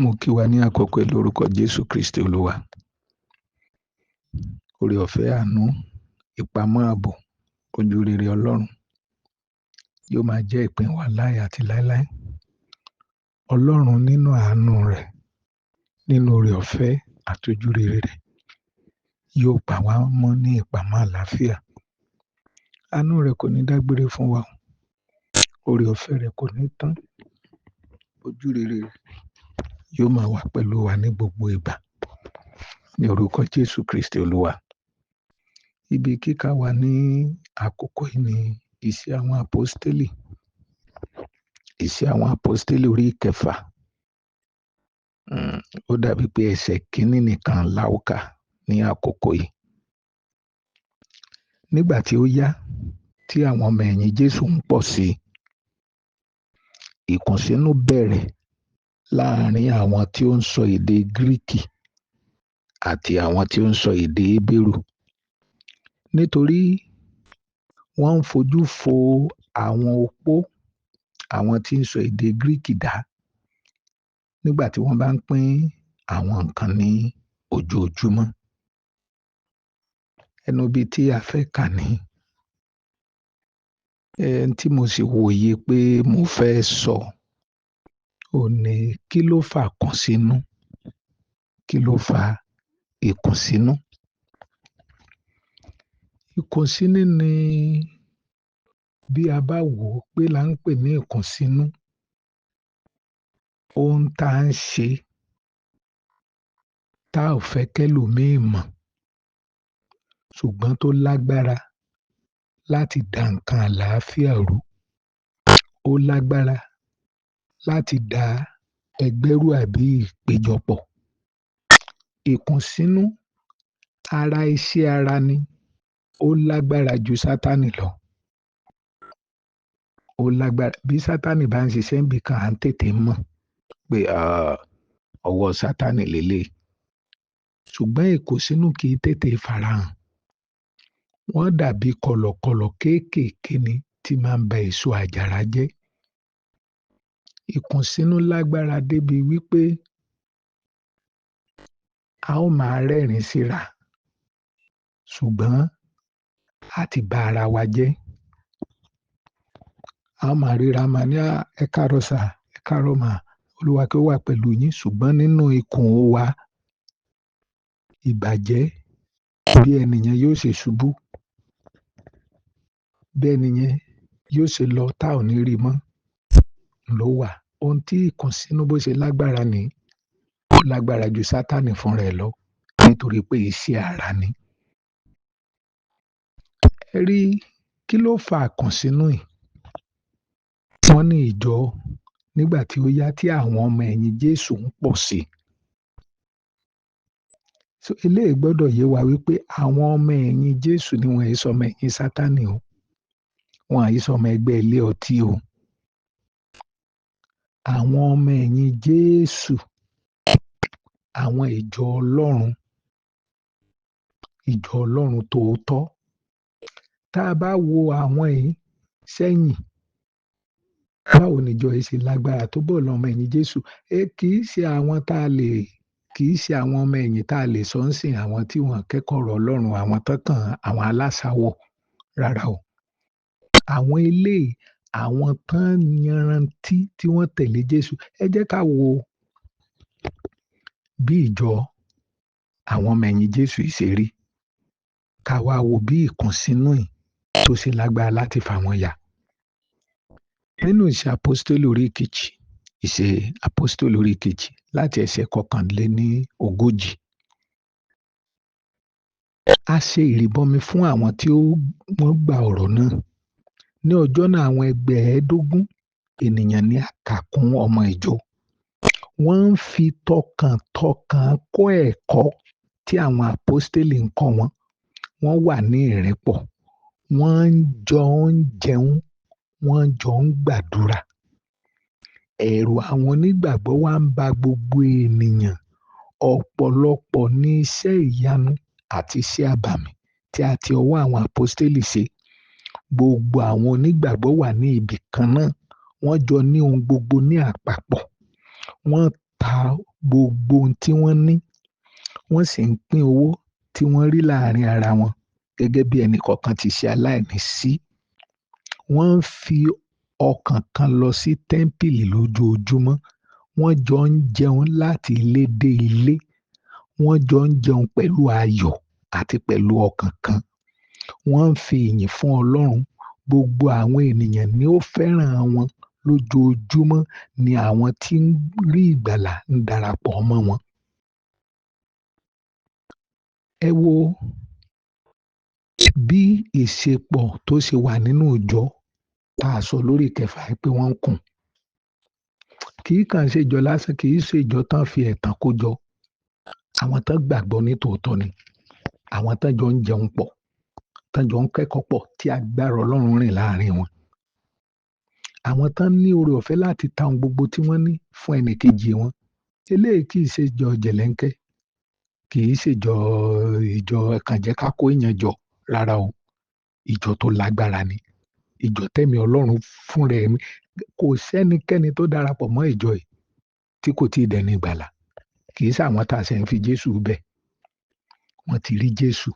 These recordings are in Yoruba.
Mo kí wa ní àkókò yìí lórúkọ Jésù Kristi Olúwa. Oore ọ̀fẹ́ àánú, ìpamọ́ ààbò, ojú rere Ọlọ́run yóò máa jẹ́ ìpín wa láé àti láéláé. Ọlọ́run nínú àánú rẹ̀, nínú oore ọ̀fẹ́ àti ojú rere rẹ̀ yóò pa wá mọ́ ní ìpamọ́ àlàáfíà. Àánú rẹ̀ kò ní dágbére fún wa. Oore ọ̀fẹ́ rẹ̀ kò ní tán. Ojú rere rẹ̀ yóò máa wà pẹ̀lú wa ní gbogbo ìgbà. Ní orúkọ Jésù Kristi Olúwa. Ibi kíkà wa ní àkókò yìí ni Iṣẹ́ àwọn Àpọ́stélì. Iṣẹ́ àwọn Àpọ́stélì orí ìkẹfà. Ó dàbí pé ẹsẹ̀ kínní nìkan la ó kà ní àkókò yìí. Nígbà tí ó yá, tí àwọn ọmọ ẹ̀yìn Jésù ń pọ̀ sí i, ìkùnsínú bẹ̀rẹ̀ láàrin àwọn tí ó ń sọ èdè Gíríìkì àti àwọn tí ó ń sọ èdè Hébérù. Nítorí wọ́n ń fojú fo àwọn opó, àwọn tí ń sọ èdè Gíríìkì dá nígbà tí wọ́n bá ń pín àwọn nǹkan ní ojoojúmọ́. Ẹnu ibi tí a fẹ́ kà ní. Ẹn tí mo sì wòye pé mo fẹ́ sọ, òun ní kí ló fà ìkùnsínú? Kí ló fà ìkùnsínú? Ìkùnsínú ni bí a bá wò ó pé là ń pè ní ìkùnsínú. Ohun tá ń ṣe tá ò fẹ́ kẹ́lòmíì mọ̀, ṣùgbọ́n tó lágbára láti da nǹkan àlàáfíà rú. Ó lágbára láti da ẹgbẹ́ rú àbí ìpéjọpọ̀. Ìkùnsínú ara iṣẹ́ ara ni, ó lágbára ju Sátánì lọ. Ó lágbára bí Sátánì bá ń ṣiṣẹ́ níbi kan, à ń tètè mọ̀ pé ọwọ́ Sátánì lélẹ̀. Ṣùgbọ́n ìkùnsínú kì í tètè farahàn. Wọ́n dàbí kọ̀lọ̀kọ̀lọ̀ kéékèèké ni tí máa ń ba èso àjàrà jẹ́. Ìkùnsínú lágbára débi wípé a ó máa rẹ́rìn síra, ṣùgbọ́n a ti ba ara wa jẹ́. A ó máa ríra, máa ní, "Ẹ káàárọ̀ sà, ẹ káàárọ̀ mà, Olúwa kí ó wà pẹ̀lú yín." Ṣùgbọ́n nínú ikùn wa, ìbàjẹ́ bí ẹni yẹn yóò ṣe ṣubú, bí ẹni yẹn yóò ṣe lọ tá ò ní rí mọ́ ló wà. Ohun tí ìkùnsínú bó ṣe lágbára ni, ó lágbára ju Sátánì fúnra ẹ̀ lọ nítorí pé iṣẹ́ ara ni. Ẹ rí, kí ló fà ìkùnsínú yìí? Wọ́n ní ìjọ nígbà tí ó yá tí àwọn ọmọ ẹ̀yìn Jésù ń pọ̀ sí i. So eléyìí gbọ́dọ̀ yé wa wípé àwọn ọmọ ẹ̀yìn Jésù ni wọ́n ì ṣọmọ ẹ̀yìn Sátánì o. Wọn ì ṣọmọ ẹgbẹ́ ilé ọtí o. Àwọn ọmọ ẹ̀yìn Jésù, àwọn ìjọ Ọlọ́run, ìjọ Ọlọ́run tòótọ́. Tá a bá wo àwọn yìí sẹ́yìn, báwo ni ìjọ yìí ṣe lágbára tó bọ̀ lọ́mọ ẹ̀yìn Jésù? Kì í ṣe àwọn tá a lè, kì í ṣe àwọn ọmọ ẹ̀yìn tá a lè sọ ń sìn, àwọn tí wọ́n kẹ́kọ̀ọ́ ọ̀rọ̀ Ọlọ́run, àwọn tán kàn, àwọn aláṣàwọ̀. Rárá o. Àwọn eléyìí, àwọn tán yanrantí tí wọ́n tẹ̀lé Jésù. Ẹ jẹ́ ká wo bí ìjọ àwọn ọmọ ẹ̀yìn Jésù yìí ṣe rí. Ká wá wo bí ìkùnsínú yìí tó ṣe lágbára láti fà wọ́n ya. Nínú ìṣe Àpọ́stélì orí kejì, ìṣe Àpọ́stélì orí kejì láti ẹsẹ̀ kọkànléní ogójì. A ṣe ìrìbọmi fún àwọn tí wọ́n gba ọ̀rọ̀ náà. Ní ọjọ́ náà àwọn ẹgbẹ̀ẹ́dógún ènìyàn ní a kà kún ọmọ ìjọ. Wọ́n ń fi tọkàntọkàn kọ́ ẹ̀kọ́ tí àwọn àpọ́stélì ń kọ́ wọn. Wọ́n wà ní ìrẹ́pọ̀. Wọ́n ń jọ ń jẹun, wọ́n jọ ń gbàdúrà. Ẹ̀rù àwọn onígbàgbọ́ wá ń ba gbogbo ènìyàn. Ọ̀pọ̀lọpọ̀ ní iṣẹ́ ìyanu àti iṣẹ́ àbàmì tí a ti ọwọ́ àwọn àpọ́stélì ṣe. Gbogbo àwọn onígbàgbọ́ wà ní ibi kan náà. Wọ́n jọ ní ohun gbogbo ní àpapọ̀. Wọ́n ta gbogbo ohun tí wọ́n ní, wọ́n sì ń pín owó tí wọ́n rí láàrin ara wọn gẹ́gẹ́ bí ẹnì kọ̀ọ̀kan ti ṣe aláìní sí. Wọ́n ń fi ọkàn kan lọ sí tẹ́ḿpìlì lójoojúmọ́. Wọ́n jọ ń jẹun láti ilé dé ilé. Wọ́n jọ ń jẹun pẹ̀lú ayọ̀ àti pẹ̀lú ọkàn kan. Wọ́n ń fi ìyìn fún Ọlọ́run. Gbogbo àwọn ènìyàn ni ó fẹ́ràn wọn. Lójoojúmọ́ ni àwọn tí ń rí ìgbàlà ń darapọ̀ mọ́ wọn. Ẹ wo bí ìṣepọ̀ tó ṣe wà nínú ìjọ tá a sọ lórí ìkẹfà pé wọ́n ń kùn. Kì í kàn ṣe ìjọ lásán, kì í ṣe ìjọ tán fi ẹ̀tàn kó jọ. Àwọn tán gbàgbọ́ ní tòótọ́ ni. Àwọn tán jọ ń jẹun pọ̀, tán jọ ń kẹ́kọ̀ọ́ pọ̀, tí agbára Ọlọ́run rìn láàrin wọn. Àwọn tán ní oore ọ̀fẹ́ láti ta ohun gbogbo tí wọ́n ní fún ẹnìkejì wọn. Eléyìí kì í ṣe ìjọ jẹ̀lẹ́ńkẹ́, kì í ṣe ìjọ kànjẹ́ ká kó èèyàn jọ rárá o. Ìjọ tó lágbára ni. Ìjọ tẹ́mi Ọlọ́run fún rẹ̀ ni. Kò sẹ́nikẹ́ni tó darapọ̀ mọ́ ìjọ yìí tí kò tíì dẹni ìgbàlà. Kì í ṣe àwọn tá a ṣe ń fi Jésù bẹ̀. Wọ́n ti rí Jésù.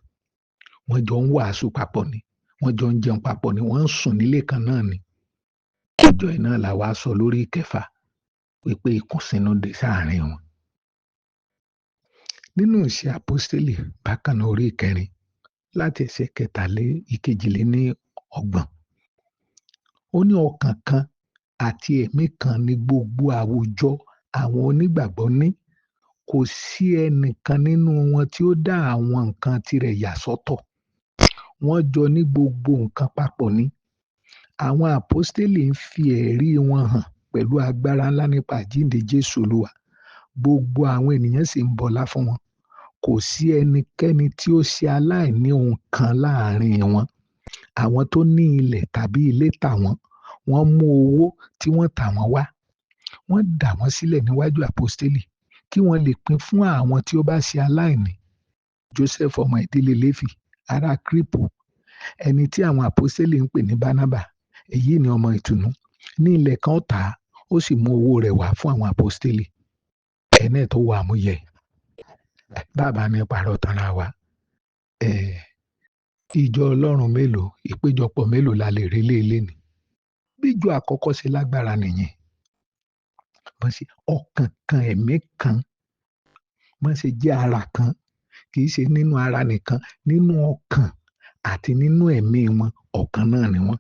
Wọ́n jọ ń wàásù papọ̀ ni. Wọ́n jọ ń jẹun papọ̀ ni. Wọ́n ń sùn nílé kan náà ni. Ìjọ yìí náà la wá sọ lórí ìkẹfà wípé ìkùnsínú dé sáàrin wọn. Nínú ìṣe àpọ́stélì bákan náà orí ìkẹrin láti ẹsẹ̀ kẹtàlé ìkejìléní ọgbọ̀n. Ó ní ọkàn kan àti ẹ̀mí kan ní gbogbo àwùjọ àwọn onígbàgbọ́ ní. Kò sí ẹnìkan nínú wọn tí ó dá àwọn nǹkan tirẹ̀ yà sọ́tọ̀. Wọ́n jọ ní gbogbo nǹkan papọ̀ ni. Àwọn àpọ́stélì ń fi ẹ̀rí wọn hàn pẹ̀lú agbára ńlá nípa àjíǹde Jésù Olúwa. Gbogbo àwọn ènìyàn sì ń bọlá fún wọn. Kò sí ẹnikẹ́ni tí ó ṣe aláìní ohun kan láàrin wọn. Àwọn tó ní ilẹ̀ tàbí ilé tà wọ́n, wọ́n mú owó tí wọ́n tà wọ́n wá. Wọ́n dà wọ́n sílẹ̀ níwájú àpọ́stélì kí wọ́n lè pín fún àwọn tí ó bá ṣe aláìní. Joseph ọmọ ìdílé Léfì, ará Kírípù, ẹni tí àwọn àpọ́stélì ń pè ní Bánábà, èyí ni ọmọ ìtùnú. Ní ilẹ̀ kan ó tà á, ó sì mú owó rẹ̀ wá fún àwọn àpọ́stélì. Ẹni tó wọ àmúyẹ. Bàbá ní parọ́ tanra wa. Ìjọ Ọlọ́run mélòó, ìpéjọpọ̀ mélòó la lè rí léèlé ni? Bí ìjọ àkọ́kọ́ ṣe lágbára nìyẹn. Bọ́n ṣe ọkàn kan, ẹ̀mí kan, bọ́n ṣe jẹ́ ara kan, kì í ṣe nínú ara nìkan, nínú ọkàn àti nínú ẹ̀mí wọn, ọ̀kan náà ni wọ́n.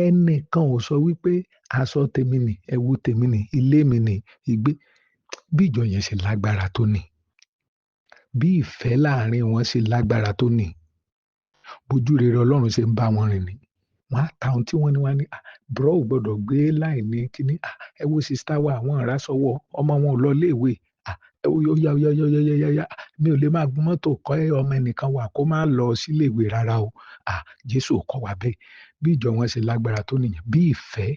Ẹnìkan ò sọ wípé aṣọ tèmi nì, ẹ̀wù tèmi nì, ilé mi nì, ìgbé. Bí ìjọ yẹn ṣe lágbára tó ni. Bí ìfẹ́ láàrin wọn ṣe lágbára tó ni. Bójú rere Ọlọ́run ṣe ń bá wọn rìn ni. Wọ́n á ta ohun tí wọ́n ní wá ní, bro ò gbọdọ̀ gbé láì ní kíní. Ẹ wo sista wa, àwọn ará sọ́wọ́, ọmọ wọn ò lọ ilé ìwé. Ẹ wo, yá, yá, yá, yá, yá, yá, yá. Mi ò lè máa gun mọ́tò kọ́ ọmọ ẹnìkan wà kó má lọ sí ilé ìwé rárá o. Jésù ò kọ́ wa bẹ́ẹ̀. Bí ìjọ wọn ṣe lágbára tó nìyẹn. Bí ìfẹ́,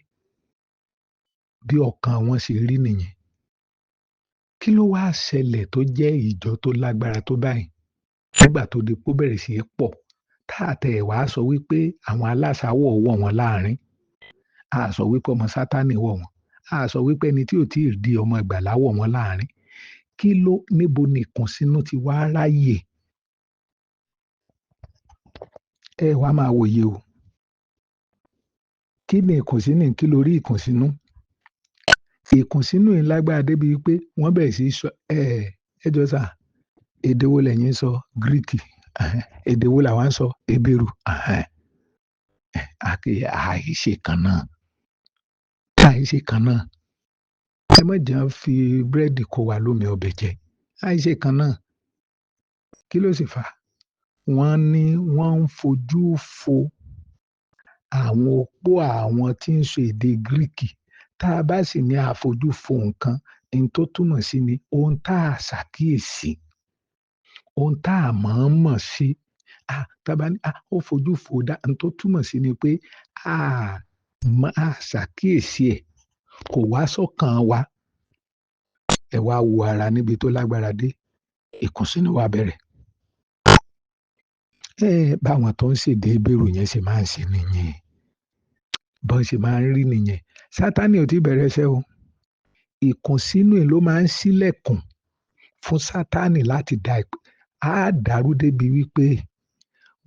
bí ọkàn wọn ṣe rí nìyẹn. Kí ló wá ṣẹlẹ̀ tó jẹ́ ìjọ tó lágbára tó báyìí? Nígbà tó di pé ó bẹ̀rẹ̀ sí í pọ̀, tá a tẹ̀ wá sọ wípé àwọn aláṣàwọ̀ wọ̀ wọ́n láàrin. A sọ wípé ọmọ Sátánì wọ̀ wọ́n. A sọ wípé ẹni tí ò tí ì di ọmọ ìgbàlà wọ̀ wọ́n láàrin. Kí ló, níbo ni ìkùnsínú ti wá ráyè? Ẹ wá máa wòye o. Kí ni ìkùnsínú? Kí ló rí ìkùnsínú? Ìkùnsínú yìí lágbára débi wípé wọ́n bẹ̀rẹ̀ sí í sọ, ẹ jọ sà, èdè wo lẹ̀yin ń sọ? Gíríkì. Èdè wo làwa ń sọ? Hébérù. Àìṣe kan náà. Àìṣe kan náà. Ẹ má jẹ́ ń fi búrẹ́dì kó wa lómi ọbẹ̀ jẹ. Àìṣe kan náà. Kí ló sì fà á? Wọ́n ní wọ́n ń fojú fo àwọn opó àwọn tí ń sọ èdè Gíríkì. Tá a bá sì ní àfojú fo nǹkan, ohun tó túmọ̀ sí ni ohun tá a ṣàkíyèsí, ohun tá a mọ̀ọ́mọ̀ sí. Tá a bá ní, ó fojú fo dá, ohun tó túmọ̀ sí ni pé a mọ̀, a ṣàkíyèsí ẹ̀, kò wá sọ́kàn wa. Ẹ wá wo ara níbi tó lágbára dé, ìkùnsínú wa bẹ̀rẹ̀. Báwọn tó ń ṣèdè Hébérù yẹn ṣe máa ń ṣe nìyẹn. Bọ́n ṣe máa ń rí nìyẹn. Sátánì ò tí bẹ̀rẹ̀ iṣẹ́ o. Ìkùnsínú yìí ló máa ń ṣílẹ̀kùn fún Sátánì láti da ìpè. Á dàrú débi wípé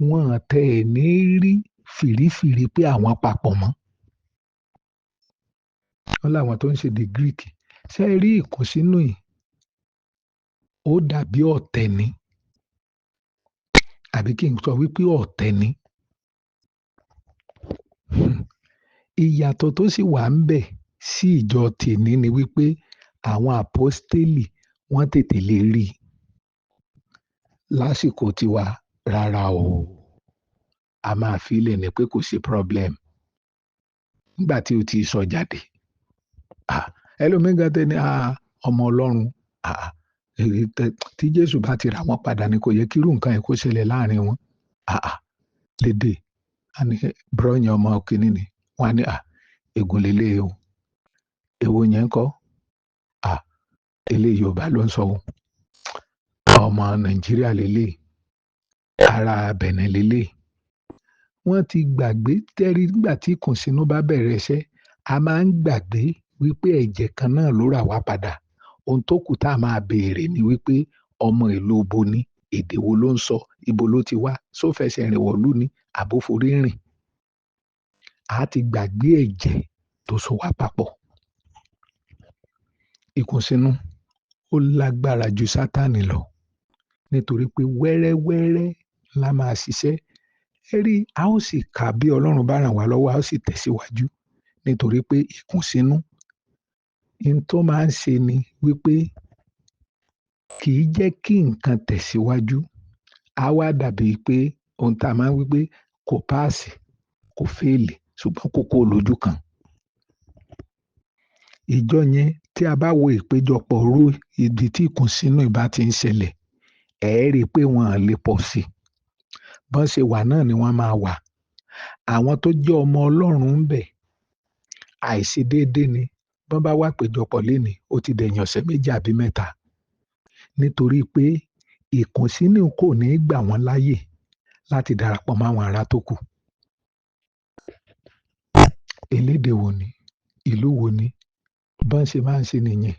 wọ́n tẹ̀ ẹ́ ní rí fìrífìrí pé àwọn papọ̀ mọ́. Wọ́n láwọn tó ń ṣèdè Greek. Ṣé ẹ rí ìkùnsínú yìí? Ó dàbí ọ̀tẹ̀ ni. Àbí kí n sọ wípé ọ̀tẹ̀ ni. Ìyàtọ̀ tó sì wà ń bẹ̀ sí ìjọ tèní ni wípé àwọn àpọ́stélì wọ́n tètè lè rí i. Lásìkò tiwa, rárá o. A máa fi í lẹ̀ ni pé kò sí problem. Nígbà tí o ti sọ jáde. Ẹlòmíì gan tẹ́ ni, ọmọ Ọlọ́run. Tí Jésù bá ti rà wọ́n padà ni kò yẹ kí irú nǹkan yẹn kó ṣẹlẹ̀ láàrin wọn. Lédè. A ní bro yẹn ọmọ kìíní ni. Wọ́n á ní, ègún lélẹ̀ o. Èwo yẹn ńkọ́? Eléyìí Yorùbá ló ń sọ o. Ọmọ Nàìjíríà lélẹ̀. Ará Benin lélẹ̀. Wọ́n ti gbàgbé tẹ́rí nígbà tí ìkùnsínú bá bẹ̀rẹ̀ iṣẹ́. A máa ń gbàgbé wípé ẹ̀jẹ̀ kan náà ló rà wá padà. Ohun tó kù tá a máa béèrè ni wípé ọmọ ìlú bo ni, èdè wo ló ń sọ, ibo ló ti wá, ṣó fẹsẹ̀ rìn wọ̀lú ni, àbó forí rìn. A ti gbàgbé ẹ̀jẹ̀ tó so wá papọ̀. Ìkùnsínú ó lágbára ju Sátánì lọ nítorí pé wẹ́rẹ́wẹ́rẹ́ la máa ṣiṣẹ́. Ẹ rí, a ó sì kà bí Ọlọ́run bá ràn wá lọ́wọ́, a ó sì tẹ̀síwájú nítorí pé ìkùnsínú, ohun tó máa ń ṣe ni wípé kì í jẹ́ kí nǹkan tẹ̀síwájú. A wá dàbí pé ohun tá a máa ń wí pé kò páàsì, kò féèlì, ṣùgbọ́n kò kó lójú kan. Ìjọ yẹn tí a bá wo ìpéjọpọ̀ rú ibi tí ìkùnsínú ìbá ti ń ṣẹlẹ̀, ẹ rí i pé wọ́n lè pọ̀ sí i. Bọ́n ṣe wà náà ni wọ́n máa wà. Àwọn tó jẹ́ ọmọ Ọlọ́run ń bẹ̀, àìṣedéédé ni. Bọ́n bá wá péjọpọ̀ lénìí, ó ti dẹ̀yìn ọ̀sẹ̀ méjì àbí mẹ́ta. Nítorí pé ìkùnsínú kò ní gbà wọ́n láyè láti darapọ̀ mọ́ àwọn ará tó kù. Elédè wo ni? Ìlú wo ni? Bọ́n ṣe máa ń ṣe nìyẹn.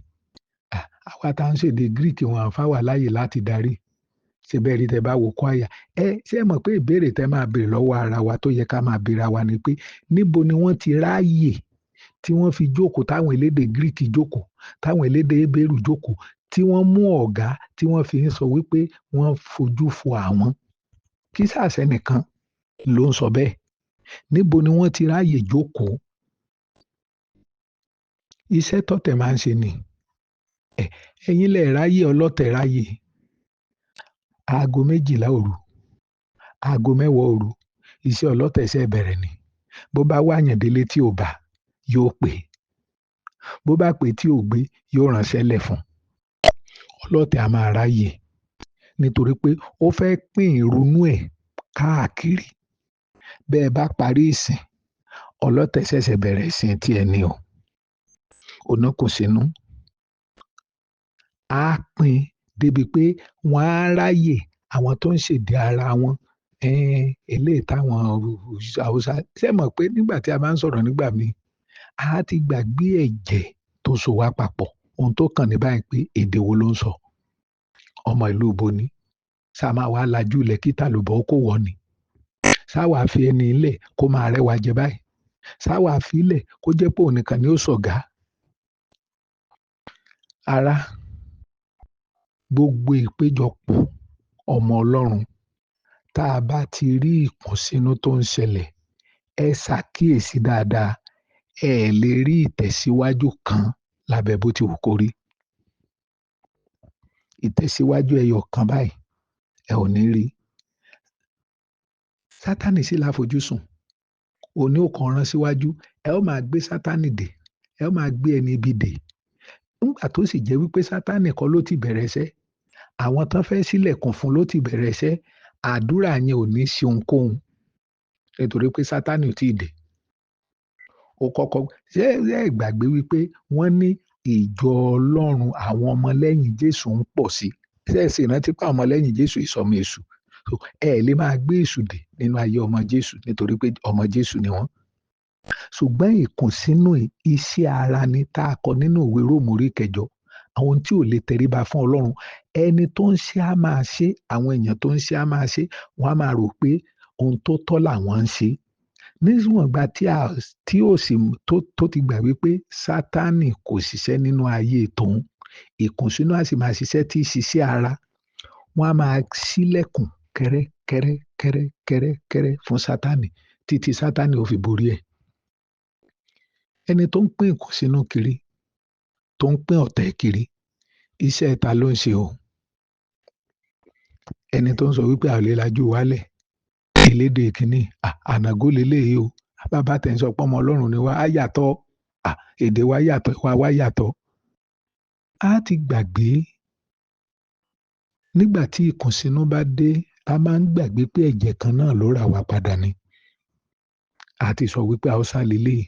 Àwa tá ń ṣèdè Greek wọn à fà wá láyè láti darí. Ṣé bẹ́ẹ̀ rí tẹ bá wo choir? Ẹ ṣé ẹ mọ̀ pé ìbéèrè tẹ máa béèrè lọ́wọ́ ara wa tó yẹ ká máa béèrè wa ni pé níbo ni wọ́n ti ráàyè tí wọ́n fi jókòó táwọn elédè Greek jókòó, táwọn elédè Hébérù jókòó, tí wọ́n mú ọ̀gá tí wọ́n fi ń sọ wípé wọ́n fojú fo àwọn. Kì í ṣàṣẹ nìkan ló ń sọ bẹ́ẹ̀. Níbo ni wọ́n ti ráàyè jókòó? Iṣẹ́ tọ̀tẹ̀ máa ń ṣe ni. Ẹ̀yin lẹ ráyè, ọlọ́tẹ̀ ráyè. Aago 12 òru, aago 10 òru, iṣẹ́ ọlọ́tẹ̀ ṣe bẹ̀rẹ̀ ni. Bó bá wá yàn délé tí ò bá, yóò pè. Bó bá pè tí ò gbé, yóò ránṣẹ́ lẹ̀ fún. Ọlọ́tẹ̀ a máa ráyè nítorí pé ó fẹ́ pín ìrunú ẹ̀ káàkiri. Bẹ́ẹ̀ bá parí ìsìn, ọlọ́tẹ̀ ṣẹ̀ṣẹ̀ bẹ̀rẹ̀ ìsìn tí ẹ ní o. Ọ̀nà kò sínú. Á pín débi pé wọ́n á ráyè àwọn tó ń ṣèdè ara wọn. Eléyìí táwọn Haúsá. Ṣé ẹ mọ̀ pé nígbà tí a bá ń sọ̀rọ̀ nígbà míì, a ti gbàgbé ẹ̀jẹ̀ tó so wá papọ̀. Ohun tó kàn ní báyìí pé èdè wo ló ń sọ? Ọmọ ìlú ibo ni? Ṣá máa wá lajú ilẹ̀ kí tàlùbọ̀ kó wọ̀ ni? Ṣá wàá fi ẹni ilẹ̀ kó máa rẹwà jẹ báyìí? Ṣá wàá fi ilẹ̀ kó jẹ́ pé òun nìkan ni ó sọ̀gá? Ará, gbogbo ìpéjọpọ̀ ọmọ Ọlọ́run tá a bá ti rí ìkùnsínú tó ń ṣẹlẹ̀, ẹ ṣàkíyèsí dáadáa, ẹ lè rí ìtẹ̀síwájú kan lábẹ́ bó ti wù kó rí. Ìtẹ̀síwájú ẹyọ kan báyìí, ẹ ò ní rí. Sátánì sì láfojúsùn. Òní ò kàn rán síwájú. Ẹ ó máa gbé Sátánì dè, ẹ ó máa gbé ẹni ibi dè. Nígbà tó sì jẹ́ wípé Sátánì kọ́ ló ti bẹ̀rẹ̀ iṣẹ́, àwọn tán fẹ́ sílẹ̀kùn fún ló ti bẹ̀rẹ̀ iṣẹ́, àdúrà yẹn ò ní ṣe ohunkóhun nítorí pé Sátánì ò tí ì dé. Ó kọ́kọ́ ṣé ẹ gbàgbé wípé wọ́n ní ìjọ Ọlọ́run àwọn ọmọlẹ́yìn Jésù ń pọ̀ sí. Ṣé ẹ sì rántí pé àwọn ọmọlẹ́yìn Jésù ìsọmọ èṣù? Ẹ lè máa gbé èṣù dè nínú ayé ọmọ Jésù nítorí pé ọmọ Jésù ni wọ́n. Ṣùgbọ́n ìkùnsínú iṣẹ́ ara ni tá a kọ nínú ìwé Róòmù orí kẹjọ. Àwọn tí ò lè tẹríba fún Ọlọ́run, ẹni tó ń ṣe á máa ṣe, àwọn èèyàn tó ń ṣe á máa ṣe, wọ́n á máa rò pé ohun tó tọ́ làwọn ń ṣe. Níwọ̀n ìgbà tí ó sì tó ti gbà wípé Sátánì kò ṣiṣẹ́ nínú ayé tòun, ìkùnsínú á sì máa ṣiṣẹ́ tí í ṣiṣẹ́ ara. Wọ́n á máa ṣílẹ̀kùn kẹ́rẹ́ kẹ́rẹ́ kẹ́rẹ́ kẹ́rẹ́ kẹ́rẹ́ fún Sátánì títí Sátánì ó fi borí ẹ̀. Ẹni tó ń pín ìkùnsínú kiri, tó ń pín ọ̀tẹ̀ kiri, iṣẹ́ ta ló ń ṣe o? Ẹni tó ń sọ wípé a ò lè lajú wálẹ̀, elédè kìíní, ànàgó leléyìí o. Bàbá tẹ̀ ń sọ pé ọmọ Ọlọ́run ni wá, á yàtọ̀, èdè wa yàtọ̀, ìwà wa yàtọ̀. A ti gbàgbé. Nígbà tí ìkùnsínú bá dé, a máa ń gbàgbé pé ẹ̀jẹ̀ kan náà ló rà wá padà ni. A ti sọ wípé Haúsá leléyìí,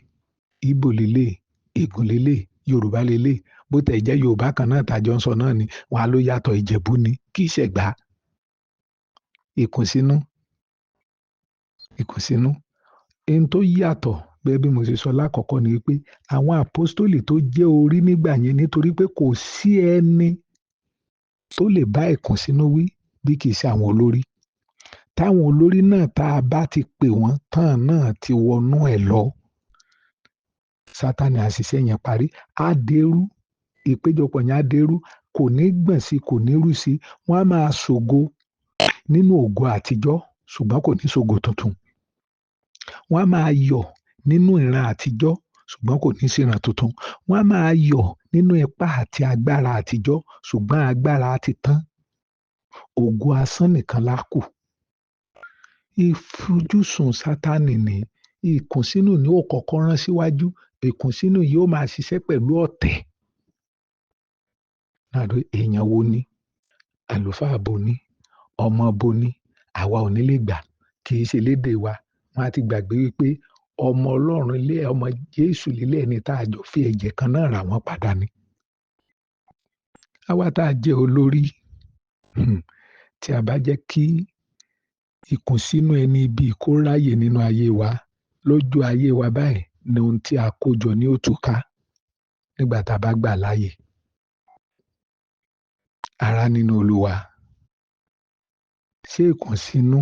Íbò leléyìí, Ègùn leléyìí, Yorùbá leléyìí. Bó tẹ̀ jẹ́ Yorùbá kan náà tàjọ ń sọ náà ni, wọ́n á ló yàtọ̀, Ìjẹ̀bú ni, kì í ṣẹ̀gbá. Ìkùnsínú, ìkùnsínú. Ohun tó yàtọ̀ gẹ́gẹ́ bí mo ṣe sọ lákọ̀ọ́kọ́ ni wípé àwọn àpọ́stólì tó jẹ́ orí nígbà yẹn, nítorí pé kò sí ẹni tó lè bá ìkùnsínú wí bí kì í ṣe àwọn olórí. Táwọn olórí náà tá a bá ti pè wọ́n tán náà ti wọnú ẹ̀ lọ. Sátánì àṣìṣe yẹn parí, á dẹrú, ìpéjọpọ̀ yẹn á dẹrú, kò ní gbọ̀n sí, kò ní rú sí, wọ́n á máa ṣògo nínú ògo àtijọ́, ṣùgbọ́n kò ní ṣògo tuntun. Wọ́n á máa yọ̀ nínú ìran àtijọ́, ṣùgbọ́n kò ní síran tuntun. Wọ́n á máa yọ̀ nínú ipá àti agbára àtijọ́, ṣùgbọ́n agbára ti tán. Ògo asán nìkan la kù. Ìfojúsùn Sátánì ni ìkùnsínú ni ó kọ́kọ́ rán síwájú. Ìkùnsínú yóò máa ṣiṣẹ́ pẹ̀lú ọ̀tẹ̀. Náà èèyàn wo ni? Àlùfáà bo ni? Ọmọ bo ni? Àwa ò ní lè gbà, kì í ṣe lédè wa. Wọ́n á ti gbàgbé wípé ọmọ Ọlọ́run ilé, ọmọ Jésù lílé ẹni tá a jọ fi ẹ̀jẹ̀ kan náà rà wọ́n padà ni. Àwa tá a jẹ́ olórí, tí a bá jẹ́ kí ìkùnsínú ẹni ibi kó ráyè nínú ayé wa, lójú ayé wa báyìí ni ohun tí a kó jọ ní òtúká nígbà tá a bá gbà láàyè. Ará nínú Olúwa, ṣé ìkùnsínú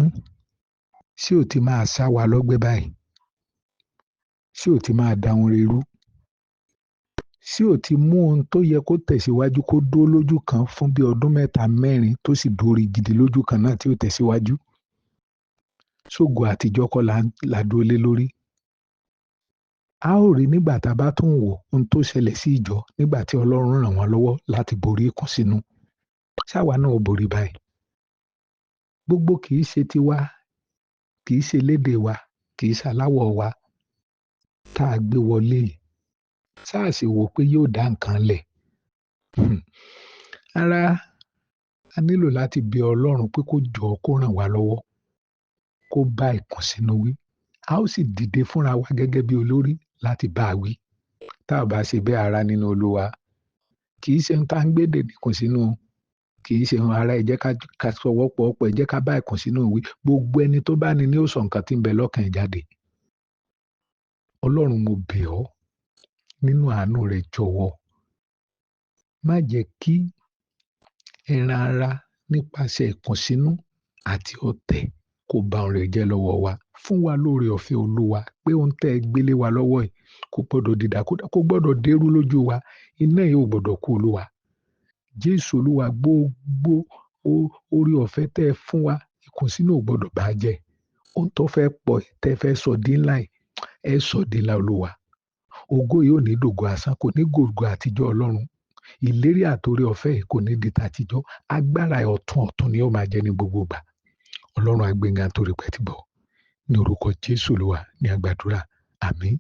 ṣé ò ti máa sá wa lọ́gbẹ́ báyìí? Ṣé ò ti máa da ohun rere? Ṣé ò ti mú ohun tó yẹ kó tẹ̀síwájú kó dúró lójú kan fún bí ọdún mẹ́ta mẹ́rin tó sì dúró gidi lójú kan náà tí ó tẹ̀síwájú? Ṣógo àtijọ́ kọ́ la dúró lé lórí. A ó rí nígbà tá a bá tún wò ohun tó ṣẹlẹ̀ sí ìjọ nígbà tí Ọlọ́run ràn wọ́n lọ́wọ́ láti borí ìkùnsínú. Ṣáwa náà ó borí báyìí. Gbogbo kì í ṣe tiwa, kì í ṣe lédè wa, kì í ṣe aláwọ̀ wa tá a gbé wọlé yìí. Ṣáà sì wò pé yóò dá nǹkan lẹ̀. Ara, a nílò láti bẹ Ọlọ́run pé kó jọ̀ọ́ kó ràn wá lọ́wọ́, kó bá ìkùnsínú wí. A ó sì dìde fúnra wa gẹ́gẹ́ bí olórí láti bá a wí. Tá a bá ṣe bẹ́ẹ̀, ará nínú Olúwa, kì í ṣe ohun tá ń gbé dè ní ìkùnsínú, kì í ṣe ohun ara ẹ jẹ́ ká sọwọ́pọ̀ ọ̀pọ̀, ẹ jẹ́ ká bá ìkùnsínú wí. Gbogbo ẹni tó bá ní ní ó sọ nǹkan tí ń bẹ lọ́kàn ẹ̀ jáde. Ọlọ́run, mo bẹ̀ ọ́ nínú àánú rẹ, jọ̀wọ́. Má jẹ́ kí ẹran ara nípasẹ̀ ìkùnsínú àti ọ̀tẹ̀ kó ba ohun rẹ̀ jẹ́ lọ́wọ́ wa. Fún wa lóore ọ̀fẹ́ Olúwa pé ohun tẹ́ ẹ gbélé wa lọ́wọ́ yìí kò gbọdọ̀ dìdàkudà, kò gbọdọ̀ dérú lójú wa. Iná yìí ò gbọdọ̀ kú Olúwa. Jésù Olúwa, gbogbo oore ọ̀fẹ́ tẹ́ ẹ fún wa, ìkùnsínú ò gbọdọ̀ bá jẹ́. Ohun tó fẹ́ pọ̀ tẹ́ ẹ fẹ́ sọ dín ńlá yìí, ẹ sọ dín ńlá Olúwa. Ògo yìí ò ní dògo asán, kò ní gògo àtijọ́ Ọlọ́run. Ìlérí àtòrí ọ̀fẹ́ yìí kò ní di tàtijọ́. Agbára ọ̀tun ọ̀tun ni ó máa jẹ́ ní gbogbo ìgbà. Ọlọ́run á gbéga torí pé ti gbọ́. Ní orúkọ Jésù Olúwa ní a gbàdúrà. Àmín.